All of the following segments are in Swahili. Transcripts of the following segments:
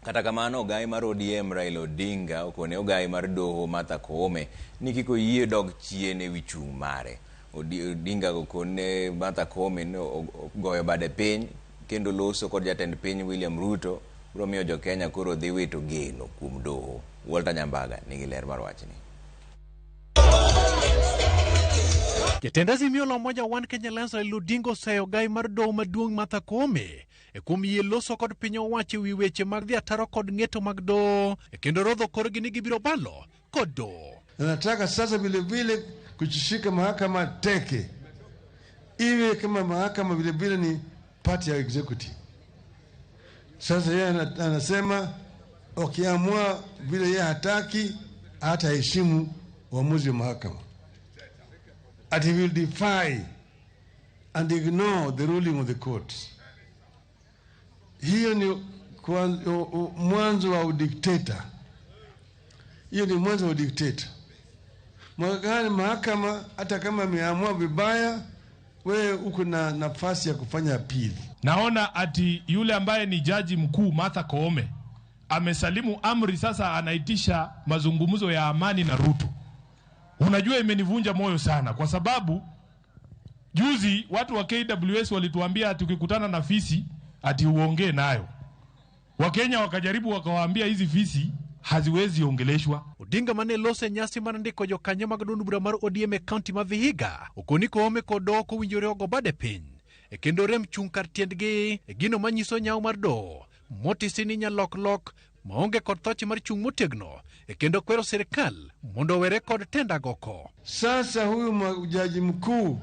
Kata kamano, ogai mar ODM Raila Odinga okone ogai mar doho Martha Koome ni kik oyie dog chien ewi chung' mare. Odinga okone Martha Koome ni goyo bade piny kendo loso kod jatend piny William Ruto biro miyo jo-Kenya koro dhi wito geno kuom doho. Walter Nyambaga nigi ler mar wachni. Jatend Azimio la Umoja One Kenya Alliance Raila Odinga oseyo ogai mar doho maduong' Martha Koome e kuom yie loso kod piny owacho ewi weche mag dhi ataro kod ng'eto mag doho e kendo rodho korgi ni gibiro balo kod doho. Nataka sasa vilevile kushika mahakama teke, iwe kama mahakama vilevile ni part ya executive. Sasa yeye anasema wakiamua vile yeye hataki, hataheshimu uamuzi wa mahakama. And he will defy and ignore the ruling of the court. Hiyo ni mwanzo wa udikteta. Hiyo ni mwanzo wa udikteta. Mwakani mahakama hata kama ameamua vibaya, wewe uko na nafasi ya kufanya apili. Naona ati yule ambaye ni jaji mkuu Martha Koome amesalimu amri, sasa anaitisha mazungumzo ya amani na Ruto. Unajua, imenivunja moyo sana kwa sababu juzi watu wa KWS walituambia tukikutana na fisi ati uongee nayo. Wakenya wakajaribu wakawaambia hizi fisi haziwezi ongeleshwa. Odinga mane loso e nyasi mar ndiko jokanyo mag duond bura mar ODM e kaunti ma Vihiga okoni Koome kod doho kowinjore ogo bade piny e kendo rem chung' kar tiendgi e gino manyiso nyawo mar doho motisi ni nyalok lok maonge kod thoche mar chung' motegno e kendo kwero sirikal mondo owere kod tenda goko. Sasa huyu jaji mkuu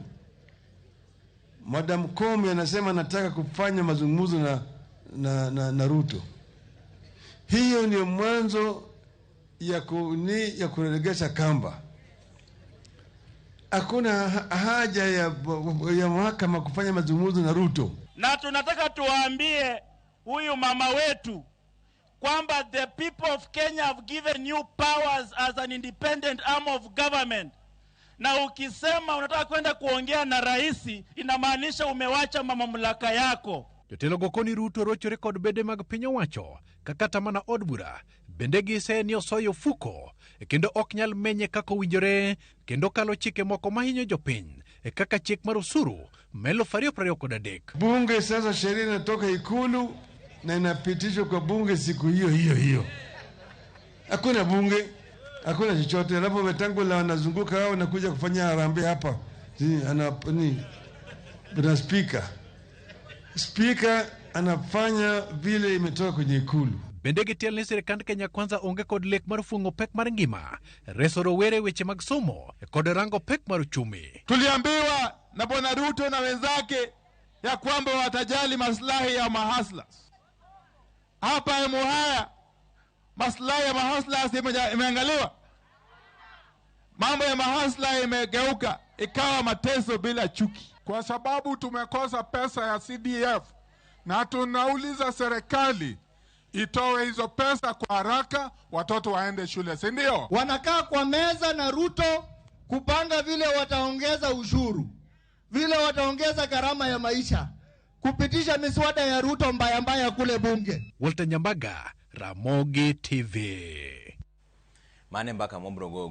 Madam Koome anasema anataka kufanya mazungumzo na Ruto. Hiyo ndio mwanzo ya kuregesha kamba. Hakuna haja ya mahakama kufanya mazungumzo na Ruto. Na tunataka tuwaambie huyu mama wetu kwamba the people of Kenya have given you powers as an independent arm of government. Na ukisema unataka kwenda kuongea na rais, inamaanisha umewacha mamlaka yako. Jotelo go koni Ruto rochore kod bede mag piny owacho kaka mana od bura bende gise ni osoyo ofuko e kendo ok nyal menye kaka owinjore kendo kalo chike moko mahinyo jopiny e kaka chik mar osuru ma 2023. Bunge sasa sheria inatoka Ikulu na inapitishwa kwa bunge siku hiyo hiyo hiyo. Hakuna bunge, hakuna chochote. Alafu Wetangula wanazunguka hao na kuja kufanya harambee hapa. Bwana speaker. Speaker anafanya vile imetoka kwenye Ikulu. Bende gitiel ni sirikand Kenya Kwanza onge kod lek mar fung'o pek mar ngima, reso rowere weche mag somo kod rango pek mar uchumi. Tuliambiwa na Bwana Ruto na wenzake ya kwamba watajali maslahi ya mahaslas. Hapa Emuhaya maslahi ya mahaslas imeangaliwa. Mambo ya mahasla imegeuka ikawa mateso bila chuki. Kwa sababu tumekosa pesa ya CDF na tunauliza serikali itoe hizo pesa kwa haraka, watoto waende shule, si ndio? Wanakaa kwa meza na Ruto kupanga vile wataongeza ushuru, vile wataongeza gharama ya maisha, kupitisha miswada ya Ruto mbaya mbaya kule bunge. Walter Nyambaga, Ramogi TV. Mane mbaka mobrogo.